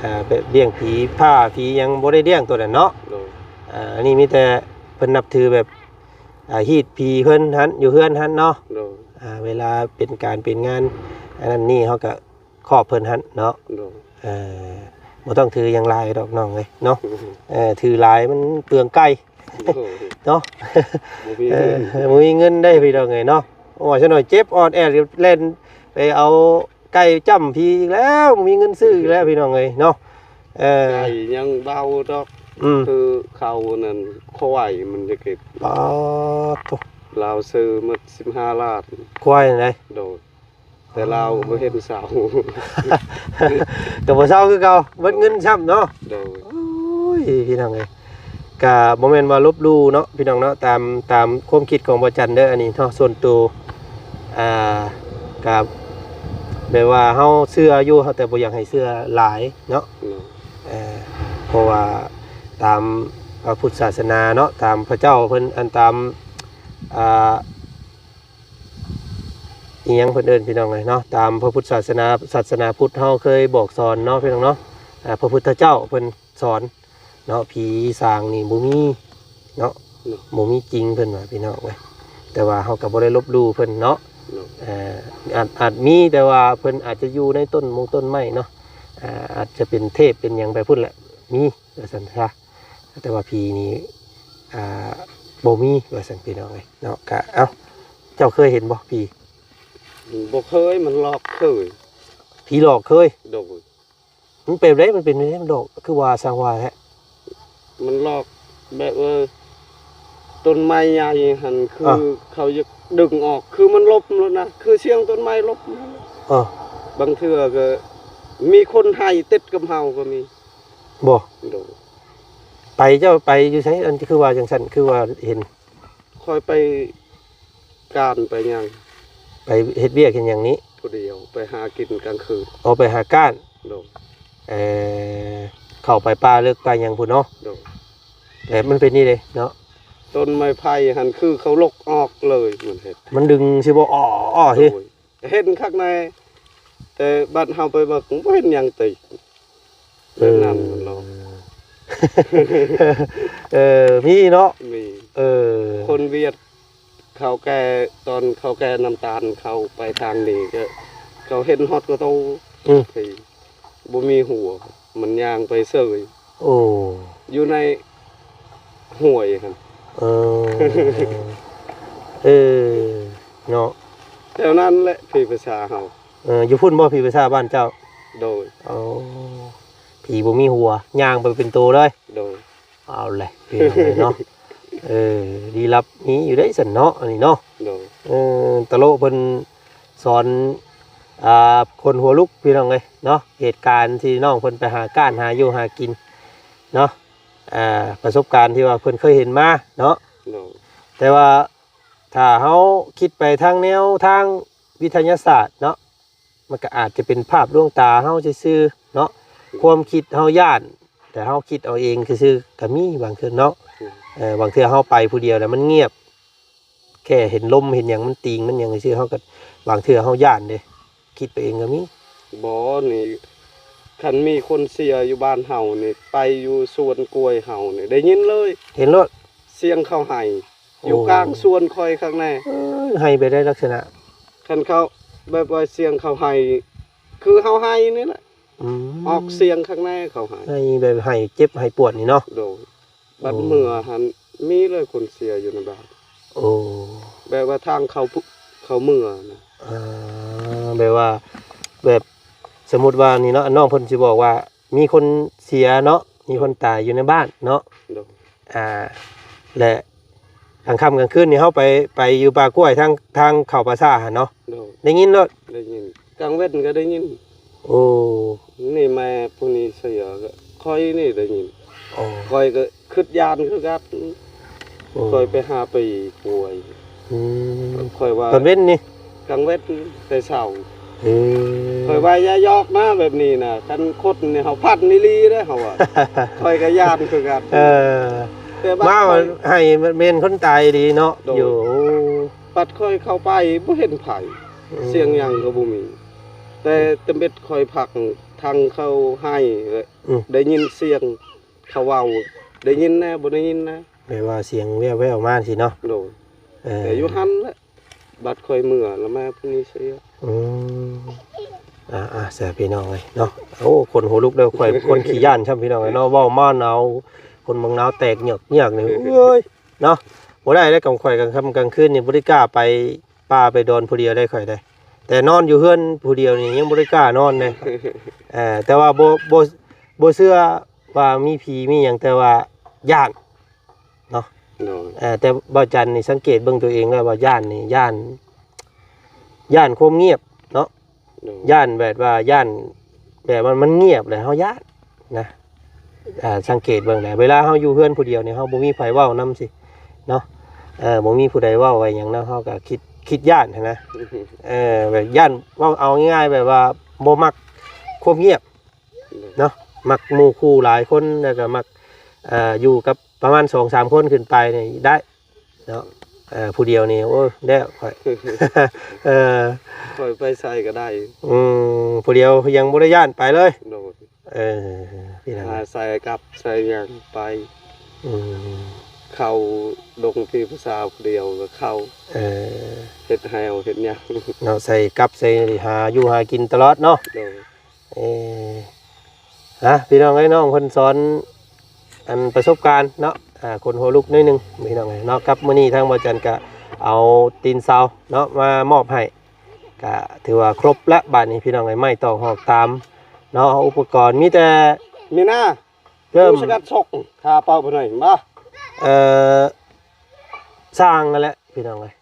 ອ່າ ແບບລ້ຽງຜີພ້າຜີຫຍັງບໍ່ໄດ້ລ້ຽງໂຕນັ້ນເນາະ. ໂດຍ ອ່າ ອັນນີ້ມີແຕ່ເພິ່ນນັບຖືແບບ ອ່າ ຮີດຜີເພິ່ນຫັ້ນ ຢູ່ເຮືອນຫັ້ນເນາະ. ໂດຍ ອ່າ ເວລາເປັນການເປັນງານອັນນັ້ນນີ້ ເຮົາກໍຄອບເພິ່ນຫັ້ນເນາະ. ໂດຍ ເອີ ບໍ່ຕ້ອງຖືຫຍັງຫຼາຍດອກນ້ອງເອີຍເນາະ. ເອີ ຖືຫຼາຍມັນເປືອງໄກ່ ໂດຍ ເນາະ. ບໍ່ມີ ເອີ ເງິນ ບໍ່ມີເງິນໄດ້ພີ່ນ້ອງເອີຍເນາະ. ໂອ້ຍ ຊະໜ້ອຍເຈັບອອດແອດ ແລ່ນໄປເອົາໄກ່ຈ້ຳຜີອີກແລ້ວ ບໍ່ມີເງິນຊື້ອີກແລ້ວພີ່ນ້ອງເອີຍເນາະ. ເອີ ໄກ່ຍັງເບົາດອກ. ອືມ ຄືເຂົານັ້ນ ຄວາຍມັນຈະເກັບ. ປາດໂທ້ ລາວຊື້ໝົດສິບຫ້າລ້ານ ຄວາຍນັ້ນໃດ. ໂດຍ ແຕ່ລາວບໍ່ເຫັນເຊົາ ກໍບໍ່ເຊົາຄືເກົ່າ ເບິດເງິນຊ້ຳເນາະ. ໂດຍ ໂອ້ຍ ພີ່ນ້ອງເອີຍ ກະບໍ່ແມ່ນວ່າລົບຫຼູ່ເນາະ ພີ່ນ້ອງເນາະ. ຕາມ ຕາມຄວາມຄິດຂອງບໍ່ຈັນເດີ ອັນນີ້ເນາະ ສ່ວນໂຕ ອ່າ ກະແບບວ່າເຮົາເຊື່ອຢູ່ ແຕ່ບໍ່ຢາກໃຫ້ເຊື່ອຫຼາຍເນາະ. ໂດຍ ເອີ ເພາະວ່າຕາມພະພຸດສາສະໜາເນາະ ຕາມພະເຈົ້າເພິ່ນ ອັນຕາມ ອ່າ ອີ່ຫຍັງເພິ່ນເອີ້ນ ພີ່ນ້ອງເອີຍເນາະ ຕາມພະພຸດສາສະໜາ ສາສະໜາພຸດເຮົາເຄີຍບອກສອນເນາະ ພີ່ນ້ອງເນາະ. ອ່າ ພະພຸດທະເຈົ້າເພິ່ນສອນເນາະ ຜີສາງນີ້ບໍ່ມີເນາະ ເນາະ ບໍ່ມີຈິງເພິ່ນວ່າ ພີ່ນ້ອງເອີຍ. ແຕ່ວ່າເຮົາກໍບໍ່ໄດ້ລົບຫຼູ່ເພິ່ນເນາະ. ເນາະ ເອີ ອາດ ອາດມີ ແຕ່ວ່າເພິ່ນອາດຈະຢູ່ໃນຕົ້ນມົງຕົ້ນໄມ້ເນາະ. ອ່າ ອາດຈະເປັນເທບເປັນຫຍັງໄປພຸ້ນແຫຼະ ມີວ່າຊັ້ນຊະ. ແຕ່ວ່າຜີນີ້ ອ່າ ບໍ່ມີວ່າຊັ້ນ ພີ່ນ້ອງເອີຍເນາະ. ກະ ເອົ້າ ເຈົ້າເຄີຍເຫັນບໍ່ຜີ? ບໍ່ເຄີຍ ມັນຫຼອກເຄີຍ. ຜີຫຼອກເຄີຍ? ໂດຍ. ມັນເປັນແບບໃດ? ມັນເປັນແບບໃດ? ມັນຫຼອກ ຄືວ່າຊ່າງວ່າແທ້. ມັນຫຼອກແບບ ເອີ ຕົ້ນໄມ້ໃຫຍ່ຫັ້ນ ຄື ເອີ ເຂົາຢາກດຶງອອກ ຄືມັນລົ້ມໂລດນະ ຄືສຽງຕົ້ນໄມ້ລົ້ມ. ເອີ ບາງເທື່ອກໍມີຄົນໄຫ້ຕິດກັບເຮົາກໍມີ. ບໍ່? ໂດຍ. ໄປ ເຈົ້າໄປຢູ່ໃສ? ອັນ ຄືວ່າຈັ່ງຊັ້ນ ຄືວ່າເຫັນ? ຂ້ອຍໄປການໄປຫຍັງ. ໄປເຮັດວຽກເຮັດຫຍັງນີ້? ຜູ້ດຽວ ໄປຫາກິນກາງຄືນ. ອໍ ໄປຫາກ້ານ. ໂດຍ. ເອີ ເຂົ້າໄປປ່າເລິກໄປຫຍັງພຸ້ນເນາະ. ໂດຍ. ແລ້ວມັນເປັນນີ້ເດ້ເນາະ ຕົ້ນໄມ້ໄຜ່ຫັ້ນ ຄືເຂົາຫຼົກອອກເລີຍ ມັນເຮັດ ມັນດຶງຊິບໍ່ ອໍໆ ໂດຍ. ເຫັນຄັກແນ່ ແຕ່ບັດເຮົາໄປເບິ່ງບໍ່ເຫັນຫຍັງຕິ ເອີ ແບບນັ້ນເນາະ. ເອີ ມີເນາະ ມີ. ເອີ ຄົນຫວຽດເຂົາແກ່ ຕອນເຂົາແກ່ນ້ຳຕານ ເຂົາໄປທາງນີ້ກໍ ເຂົາເຫັນຮອດກະໂຕ ອືມ ທີ່ບໍ່ມີຫົວ ມັນຍ່າງໄປເສີຍ. ໂອ້ ຢູ່ໃນຫ້ວຍຫັ້ນ. ເອີ ເອີ ເນາະ ແຖວນັ້ນແຫຼະ ຜີພາສາເຮົາ. ເອີ ຢູ່ພຸ້ນບໍ່ ຜີພາສາບ້ານເຈົ້າ? ໂດຍ. ໂອ້ ຜີບໍ່ມີຫົວ ຍ່າງໄປເປັນໂຕເລີຍ. ໂດຍ. ເອົາແຫຼະ ພີ່ນ້ອງເອີຍເນາະ ເອີ ລີ້ລັບມີຢູ່ເດ້ຊັ້ນເນາະ ອັນນີ້ເນາະ. ໂດຍ. ເອີ ຕະໂລະເພິ່ນສອນ ອ່າ ຄົນຫົວລຸກ ພີ່ນ້ອງເອີຍເນາະ ເຫດການທີ່ນ້ອງເພິ່ນໄປຫາກ້ານຫາຢູ່ຫາກິນເນາະ. ອ່າ ປະສົບການທີ່ວ່າເພິ່ນເຄີຍເຫັນມາເນາະ. ໂດຍ. ແຕ່ວ່າຖ້າເຮົາຄິດໄປທາງແນວທາງວິທະຍາສາດເນາະ ມັນກໍອາດຈະເປັນພາບລວງຕາເຮົາຊື່ໆເນາະ ຄວາມຄິດເຮົາຢ້ານ ແຕ່ເຮົາຄິດເອົາເອງຊື່ໆກໍມີບາງເທື່ອເນາະ. ອືມ ເອີ ບາງເທື່ອເຮົາໄປຜູ້ດຽວແລ້ວມັນງຽບ ແຄ່ເຫັນລົມເຫັນຫຍັງມັນຕີງມັນຫຍັງຊື່ໆ ເຮົາກໍ ບາງເທື່ອເຮົາຢ້ານເດ້ ຄິດໄປເອງກໍມີ. ບໍ່ ນີ້ ຄັນມີຄົນເສຍຢູ່ບ້ານເຮົານີ້ ໄປຢູ່ສວນກ້ວຍເຮົານີ້ ໄດ້ຍິນເລີຍ ເຫັນໂລດ ສຽງເຂົາໄຫ້. ໂອ້ ຢູ່ກາງສວນຂ້ອຍຂ້າງໃນ. ເອີ ໄຫ້ແບບໃດລັກສະນະ? ຄັນເຂົາແບບວ່າສຽງເຂົາໄຫ້ ຄືເຮົາໄຫ້ນີ້ແຫຼະ. ອືມ ອອກສຽງຂ້າງໃນເຂົາໄຫ້ ໄຫ້ແບບໄຫ້ເຈັບໄຫ້ປວດນີ້ເນາະ. ໂດຍ. ບັດ ໂອ້ ເມືອຫັ້ນ ມີເລີຍຄົນເສຍຢູ່ໃນບ້ານ. ໂອ້ ແບບວ່າທາງເຂົາ ເຂົາເມືອນະ. ອ່າ ແບບວ່າ ແບບ ສົມມຸດວ່ານີ້ເນາະ ນ້ອງເພິ່ນຊິບອກວ່າ ມີຄົນເສຍເນາະ ມີຄົນຕາຍຢູ່ໃນບ້ານເນາະ. ໂດຍ. ອ່າ ແລະ ກາງຄ່ຳກາງຄືນນີ້ເຮົາໄປ ໄປຢູ່ປ່າກ້ວຍທາງ ທາງເຂົ້າປ່າຊ້າຫັ້ນເນາະ. ໂດຍ. ໄດ້ຍິນໂລດ ໄດ້ຍິນ ກາງເວັນກໍໄດ້ຍິນ. ໂອ້ ນີ້ແມ່ຜູ້ນີ້ເສຍ ຂ້ອຍນີ້ໄດ້ຍິນ. ໂອ້ ຂ້ອຍກໍຄຶດຢ້ານຄືກັນ. ໂອ້ ຂ້ອຍໄປຫາໄປປ່ວຍ. ອືມ ຂ້ອຍວ່າ ຕອນເວັນນີ້? ກາງເວັນແຕ່ເຊົ້າ. ເອີ ຂ້ອຍວ່າຢ່າຢອກນະແບບນີ້ນະ ຄັນຄົນນີ້ເຮົາພັນອີ່ຫຼີເດ້ ເຮົາວ່າ. ຂ້ອຍກໍຢ້ານຄືກັນ. ເອີ ແຕ່ບາດ ມາ ຂ້ອຍ ໄຫ້ແມ່ນຄົນຕາຍອີ່ຫຼີເນາະ. ໂດຍ. ຢູ່ ບັດຂ້ອຍເຂົ້າໄປບໍ່ເຫັນໃຜ. ອືມ ສຽງຫຍັງກໍບໍ່ມີ ແຕ່ຕະເບັດຂ້ອຍພັກ ທາງເຂົາໄຫ້ ອືມ ໄດ້ຍິນສຽງເຂົາເວົ້າ ໄດ້ຍິນແດ່ ບໍ່ໄດ້ຍິນແດ່ ແບບວ່າສຽງແວ່ວໆມາຊີ້ເນາະ. ໂດຍ ເອີ ແຕ່ຢູ່ຫັ້ນແຫຼະ ບັດຂ້ອຍເມືອແລ້ວ ມາຜູ້ນີ້ເສຍ. ອືມ ອ່າໆ ແຊບ ພີ່ນ້ອງເອີຍເນາະ. ໂອ້ ຄົນຫົວລຸກເດີ ຂ້ອຍຄົນຂີ້ຢ້ານຊ້ຳ ພີ່ນ້ອງເອີຍເນາະ. ເວົ້າມາໜາວ ຄົນເມືອງໜາວແຕກເຍືອກໆນີ້ ໂອ້ຍ ເນາະ. ບໍ່ໄດ້ເດ້ ກາງຂ້ອຍກາງຄ່ຳກາງຄືນນີ້ ບໍ່ໄດ້ກ້າໄປປ່າໄປດອນຜູ້ດຽວໄດ້ ຂ້ອຍໄດ້ ແຕ່ນອນຢູ່ເຮືອນຜູ້ດຽວນີ້ ຍັງບໍ່ໄດ້ກ້ານອນເດ້. ເອີ ແຕ່ວ່າບໍ່ ບໍ່ ບໍ່ເຊື່ອວ່າມີຜີມີຫຍັງ ແຕ່ວ່າຢ້ານເນາະ. ໂດຍ ເອີ ແຕ່ບ່າວຈັນນີ້ສັງເກດເບິ່ງຕົວເອງແລ້ວວ່າຢ້ານນີ້ ຢ້ານ ຢ້ານຄວາມງຽບເນາະ. ໂດຍ ຢ້ານແບບວ່າ ຢ້ານແບບວ່າມັນງຽບແລ້ວເຮົາຢ້ານນະ. ອ່າ ສັງເກດເບິ່ງແຫຼະ ເວລາເຮົາຢູ່ເຮືອນຜູ້ດຽວນີ້ ເຮົາບໍ່ມີໃຜເວົ້ານຳຊີ້ເນາະ. ເອີ ບໍ່ມີຜູ້ໃດເວົ້າໄວ້ຫຍັງນຳ ເຮົາກໍຄິດ ຄິດຢ້ານຫັ້ນນະ. ເອີ ແບບຢ້ານ ເວົ້າເອົາງ່າຍໆ ແບບວ່າບໍ່ມັກຄວາມງຽບເນາະ. ໂດຍ ມັກໝູ່ຄູ່ຫຼາຍຄົນ ແລ້ວກໍມັກ ເອີ ຢູ່ກັບປະມານສອງສາມຄົນຂຶ້ນໄປນີ້ໄດ້ເນາະ. ເອີ ຜູ້ດຽວນີ້ ໂອ້ຍ ແລ້ວຂ້ອຍ ເອີ ຂ້ອຍໄປໃສກໍໄດ້. ອືມ ຜູ້ດຽວຍັງບໍ່ໄດ້ຢ້ານໄປເລີຍ. ໂດຍ ເອີ ພີ່ນ້ອງ ຫາໃສ່ກັບໃສ່ຫຍັງໄປ. ອືມ ເຂົ້າດົງທີ່ຜູ້ສາວຜູ້ດຽວກໍເຂົ້າ. ເອີ ເຮັດແຮ້ວເຮັດຫຍັງເນາະ ໃສ່ກັບໃສ່ຫາຢູ່ຫາກິນຕະຫຼອດເນາະ. ໂດຍ ເອີ ອ່ະ ພີ່ນ້ອງເອີຍ ນ້ອງເພິ່ນສອນ ອັນປະສົບການເນາະ ອ່າ ຄົນຫົວລຸກໜ້ອຍໜຶ່ງ ພີ່ນ້ອງເອີຍເນາະ. ກັບມື້ນີ້ທາງບ່າວຈັນກະເອົາຕີນເສົາເນາະ ມາມອບໃຫ້ ກະຖືວ່າຄົບແລ້ວບາດນີ້ ພີ່ນ້ອງເອີຍ. ໄມ້ຕອກຫອກຕາມເນາະ ອຸປະກອນມີແຕ່ ມີນາ ເລີ່ມ ສະກັດສົກ ຫາເປົ່າໄປໜ້ອຍມາ ເອີ ຊ່າງນັ້ນແຫຼະ ພີ່ນ້ອງເອີຍ.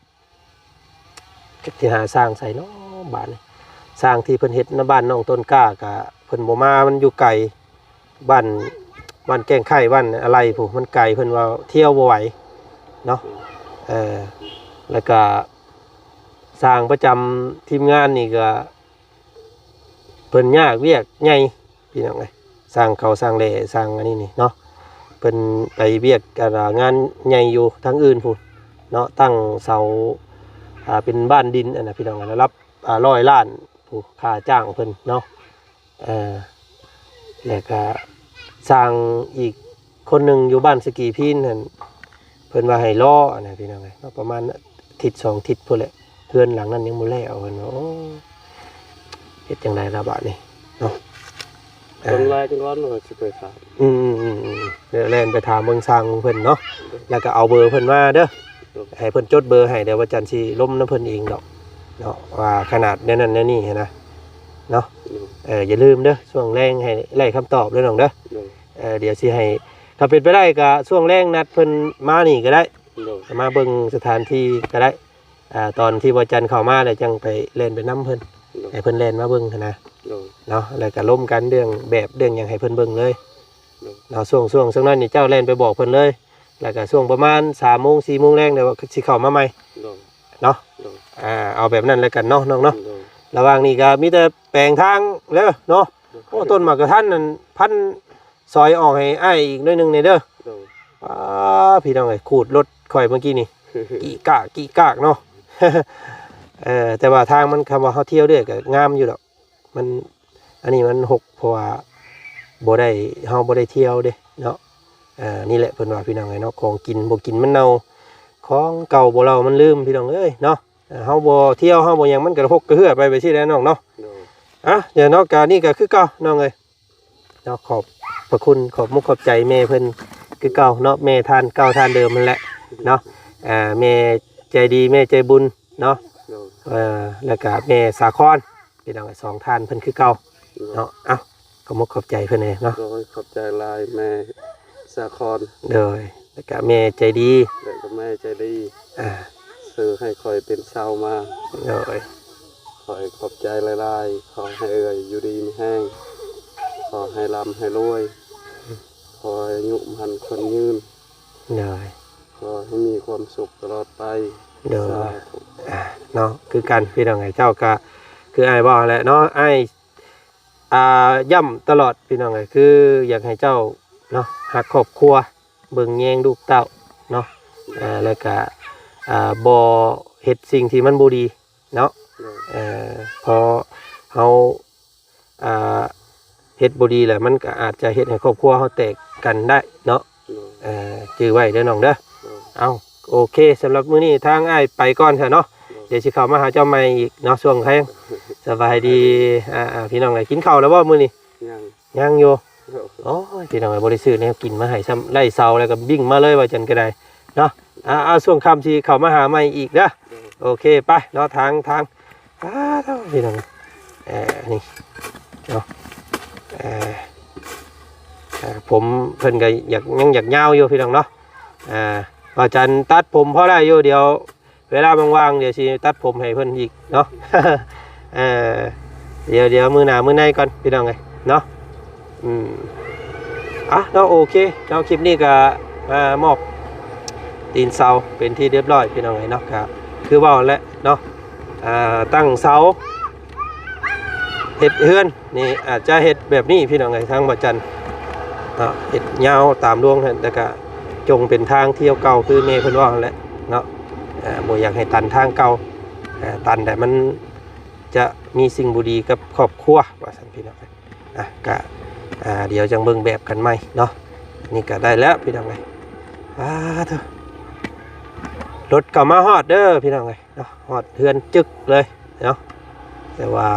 ຈັກຊິຫາຊ່າງໃສເນາະບາດນີ້. ຊ່າງທີ່ເພິ່ນເຮັດນະ ບ້ານນ້ອງຕົ້ນກ້າກະເພິ່ນບໍ່ມາ ມັນຢູ່ໄກ ບ້ານ ບ້ານແກ້ງໄຂ່ ບ້ານອາໄລພຸ້ນ ມັນໄກ ເພິ່ນວ່າທ່ຽວບໍ່ໄຫວເນາະ. ເອີ ແລ້ວກະຊ່າງປະຈຳທີມງານນີ້ກະ ເພິ່ນຍາກວຽກໃຫຍ່ ພີ່ນ້ອງເອີຍ ຊ່າງເຂົາຊ່າງແຫຼ່ຊ່າງອັນນີ້ນີ້ເນາະ. ເພິ່ນໄປວຽກ ອ່າ ງານໃຫຍ່ຢູ່ທາງອື່ນພຸ້ນເນາະ ຕັ້ງເສົາ ອ່າ ເປັນບ້ານດິນ ອັນນະ ພີ່ນ້ອງ ລະດັບ ອ່າ ຮ້ອຍລ້ານ ຜູ້ຄ່າຈ້າງເພິ່ນເນາະ. ເອີ ແລ້ວກະຊ່າງອີກຄົນໜຶ່ງຢູ່ບ້ານສະກີພີນຫັ້ນ ເພິ່ນວ່າໃຫ້ລໍ ອັນນັ້ນ ພີ່ນ້ອງເອີຍເນາະ ປະມານທິດສອງທິດພຸ້ນແຫຼະ ເຮືອນຫຼັງນັ້ນຍັງບໍ່ແລ້ວ ເພິ່ນວ່າ. ໂອ້ ເຮັດຈັ່ງໃດລະບາດນີ້ເນາະ. ເອີ ເບິ່ງລາຍກ່ອນວ່າຊິໄປຖາມ ອືມໆໆໆ ແລ່ນໄປຖາມເບິ່ງຊ່າງເພິ່ນເນາະ ແລ້ວກໍເອົາເບີເພິ່ນມາເດີ ໃຫ້ເພິ່ນຈົດເບີໃຫ້ ດຽວວ່າຈັນຊິລົມນຳເພິ່ນເອງດອກເນາະ ວ່າຂະໜາດແນວນັ້ນແນວນີ້ຫັ້ນນະເນາະ. ເອີ ຢ່າລືມເດີ ຊ່ວງແລງໃຫ້ໄດ້ຄຳຕອບເດີນ້ອງເດີ. ເອີ ດຽວຊິໃຫ້ ຖ້າເປັນໄປໄດ້ກໍຊ່ວງແລງນັດເພິ່ນມານີ້ກໍໄດ້ ມາເບິ່ງສະຖານທີ່ກໍໄດ້. ອ່າ ຕອນທີ່ບໍ່ຈັນເຂົ້າມາແລ້ວ ຈັ່ງໄປແລ່ນໄປນຳເພິ່ນ ໃຫ້ເພິ່ນແລ່ນມາເບິ່ງຫັ້ນນະເນາະ. ແລ້ວກໍລົມກັນເລື່ອງແບບເລື່ອງຫຍັງໃຫ້ເພິ່ນເບິ່ງເລີຍເນາະ. ຊ່ວງ ຊ່ວງ ຊ່ວງນັ້ນນີ້ເຈົ້າແລ່ນໄປບອກເພິ່ນເລີຍ ແລ້ວກໍຊ່ວງປະມານສາມໂມງ ສີ່ໂມງແລງ ດຽວຊິເຂົ້າມາໃໝ່ເນາະ. ອ່າ ເອົາແບບນັ້ນແລ້ວກັນເນາະນ້ອງເນາະ. ລະຫວ່າງນີ້ກໍມີແຕ່ແປງທາງເດີເນາະ. ໂອ້ ຕົ້ນໝາກກະທັນນັ້ນ ພັນ ຊອຍອອກໃຫ້ອ້າຍອີກໜ້ອຍໜຶ່ງແດ່ເດີ. ໂດຍ ອ້າ ພີ່ນ້ອງເອີຍ ຂູດລົດຂ້ອຍເມື່ອກີ້ນີ້ ກີກາກກີກາກເນາະ. ເອີ ແຕ່ວ່າທາງມັນ ຄຳວ່າເຮົາທ່ຽວເລື້ອຍກໍງາມຢູ່ດອກ ມັນ ອັນນີ້ມັນຮົກ ເພາະວ່າບໍ່ໄດ້ ເຮົາບໍ່ໄດ້ທ່ຽວເດ້ເນາະ. ເອີ ນີ້ແຫຼະເພິ່ນວ່າ ພີ່ນ້ອງເອີຍເນາະ ຂອງກິນບໍ່ກິນມັນເນົ່າ ຂອງເກົ່າບໍ່ເລົ່າມັນລືມ ພີ່ນ້ອງເອີຍເນາະ. ເຮົາບໍ່ທ່ຽວ ເຮົາບໍ່ຫຍັງ ມັນກໍຮົກກະເຮືອໄປ ໄປຊີ້ແຫຼະນ້ອງເນາະ. ໂດຍ ອ່ະ ດຽວເນາະ ກະນີ້ກໍຄືເກົ່ານ້ອງເອີຍ ເນາະ ຂອບພະຄຸນ ຂອບມຸກຂອບໃຈແມ່ເພິ່ນຄືເກົ່າເນາະ ແມ່ທ່ານເກົ່າທ່ານເດີມຫັ້ນແຫຼະເນາະ. ເອີ ແມ່ໃຈດີ ແມ່ໃຈບຸນເນາະ. ໂດຍ ເອີ ແລ້ວກະແມ່ສາຄອນ ພີ່ນ້ອງ ສອງທ່ານເພິ່ນຄືເກົ່າເນາະ. ເອົ້າ ຂອບມຸກຂອບໃຈເພິ່ນແດ່ເນາະ. ໂດຍ ຂອບໃຈຫຼາຍແມ່ສາຄອນ. ໂດຍ ແລ້ວກະແມ່ໃຈດີ ແລ້ວກໍແມ່ໃຈດີ ອ່າ ຊື້ໃຫ້ຂ້ອຍເປັນເສົາມາ. ໂດຍ ຂ້ອຍຂອບໃຈຫຼາຍໆ ຂໍໃຫ້ເອື້ອຍຢູ່ດີມີແຮງ ຂໍໃຫ້ລ່ຳໃຫ້ລວຍ ຂໍໃຫ້ອາຍຸໝັ້ນຂວັນຍືນ. ໂດຍ ຂໍໃຫ້ມີຄວາມສຸກຕະຫຼອດໄປ. ໂດຍ ສາທຸ ອ່າ ເນາະ ຄືກັນ ພີ່ນ້ອງເອີຍ ເຈົ້າກະຄືອ້າຍເວົ້າຫັ້ນແຫຼະເນາະ ອ້າຍ ອ່າ ຢ້ຳຕະຫຼອດ ພີ່ນ້ອງເອີຍ ຄືຢາກໃຫ້ເຈົ້າເນາະ ຮັກຄອບຄົວ ເບິ່ງແຍງລູກເຕົ້າເນາະ ເອີ ແລ້ວກະ ອ່າ ບໍ່ເຮັດສິ່ງທີ່ມັນບໍ່ດີເນາະ. ໂດຍ ເອີ ເພາະເຮົາ ອ່າ ເຮັດບໍ່ດີແລ້ວ ມັນກໍອາດຈະເຮັດໃຫ້ຄອບຄົວເຮົາແຕກກັນໄດ້ເນາະ. ໂດຍ ເອີ ຈື່ໄວ້ເດີນ້ອງເດີ. ໂດຍ ເອົ້າ ໂອເຄ ສຳລັບມື້ນີ້ທາງອ້າຍໄປກ່ອນຊະເນາະ. ໂດຍ ດຽວຊິເຂົ້າມາຫາເຈົ້າໃໝ່ອີກເນາະ ຊ່ວງແລງ. ສະບາຍດີ. ສະບາຍດີ. ອ່າໆ ພີ່ນ້ອງເອີຍ ກິນເຂົ້າແລ້ວບໍ່ມື້ນີ້? ຍັງ ຍັງຢູ່. ໂດຍ ໂອ້ຍ ພີ່ນ້ອງເອີຍ ບໍ່ໄດ້ຊື້ແນວກິນມາໃຫ້ຊ້ຳ ໄລ່ເຊົາແລ້ວກໍບິ້ງມາເລີຍ ວ່າຈັ່ນກໍໄດ້ເນາະ. ອ່າ ອ່າ ຊ່ວງຄ່ຳຊິເຂົ້າມາຫາໃໝ່ອີກເດີ. ໂດຍ ໂອເຄ ໄປເນາະ ທາງ ທາງ ປາດໂທ້ ພີ່ນ້ອງ ເອີ ນີ້ເນາະ ເອີ ເອີ ຜົມເພິ່ນກໍຢາກ ຍັງຢາກຍາວຢູ່ ພີ່ນ້ອງເນາະ. ອ່າ ວ່າຈັນຕັດຜົມພໍໄດ້ຢູ່ ດຽວເວລາວ່າງໆ ດຽວຊິຕັດຜົມໃຫ້ເພິ່ນອີກເນາະ. ເອີ ດຽວ ດຽວມື້ໜ້າມື້ໃນກ່ອນ ພີ່ນ້ອງເອີຍເນາະ. ອືມ ອ່ະເນາະ ໂອເຄເນາະ ຄລິບນີ້ກໍມາມອບຕີນເສົາເປັນທີ່ຮຽບຮ້ອຍ ພີ່ນ້ອງເອີຍເນາະ. ກໍຄືເວົ້າແຫຼະເນາະ ອ່າ ຕັ້ງເສົາ ເຮັດເຮືອນນີ້ອາດຈະເຮັດແບບນີ້ ພີ່ນ້ອງເອີຍ ທາງບໍ່ຈັນເນາະ ເຮັດຍາວຕາມລວງຫັ້ນ ແລ້ວກະຈົ່ງເປັນທາງທ່ຽວເກົ່າ ຄືແມ່ເພິ່ນເວົ້າຫັ້ນແຫຼະເນາະ. ເອີ ບໍ່ຢາກໃຫ້ຕັນທາງເກົ່າ ເອີ ຕັນແລ້ວມັນຈະມີສິ່ງບໍ່ດີກັບຄອບຄົວ ວ່າຊັ້ນ ພີ່ນ້ອງເອີຍ. ອ່ະ ກະ ອ່າ ດຽວຈັ່ງເບິ່ງແບບກັນໃໝ່ເນາະ. ນີ້ກະໄດ້ແລ້ວ ພີ່ນ້ອງເອີຍ. ປາດໂທ້ ລົດກໍມາຮອດເດີ ພີ່ນ້ອງເອີຍເນາະ ຮອດເຮືອນຈຶກເລີຍເນາະ. ແຕ່ວ່າ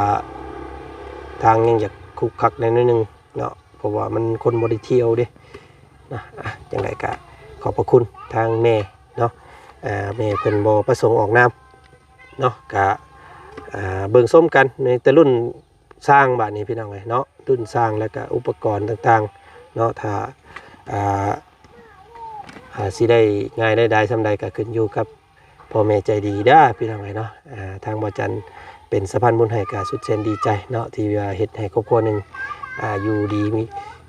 ທາງຍັງຢາກຂຸກຂັກແດ່ໜ້ອຍໜຶ່ງເນາະ ເພາະວ່າມັນຄົນບໍ່ໄດ້ທ່ຽວເດ້ນະ. ອ່ະ ຈັ່ງໃດກະຂອບພະຄຸນທາງແມ່ເນາະ ເອີ ແມ່ເພິ່ນບໍ່ປະສົງອອກນາມເນາະ. ກະ ເອີ ເບິ່ງຊົມກັນໃນແຕ່ລຸ້ນ ສ້າງບາດນີ້ ພີ່ນ້ອງເອີຍເນາະ ລຸ້ນສ້າງ ແລ້ວກະອຸປະກອນຕ່າງໆເນາະ. ຖ້າ ອ່າ ອ່າ ຊິໄດ້ງ່າຍໄດ້ດາຍສ່ຳໃດ ກໍຂຶ້ນຢູ່ກັບພໍ່ແມ່ໃຈດີເດີ ພີ່ນ້ອງເອີຍເນາະ. ອ່າ ທາງບໍ່ຈັນເປັນສະພານບຸນໃຫ້ ກໍສຸດແສນດີໃຈເນາະ ທີ່ວ່າເຮັດໃຫ້ຄອບຄົວໜຶ່ງ ອ່າ ຢູ່ດີມີ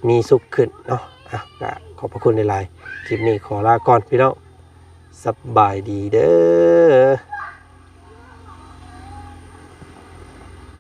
ມີສຸກຂຶ້ນເນາະ. ອ່ະ ກໍຂອບພະຄຸນຫຼາຍໆ ຄລິບນີ້ຂໍລາກ່ອນ ພີ່ນ້ອງ ສະບາຍດີເດີ.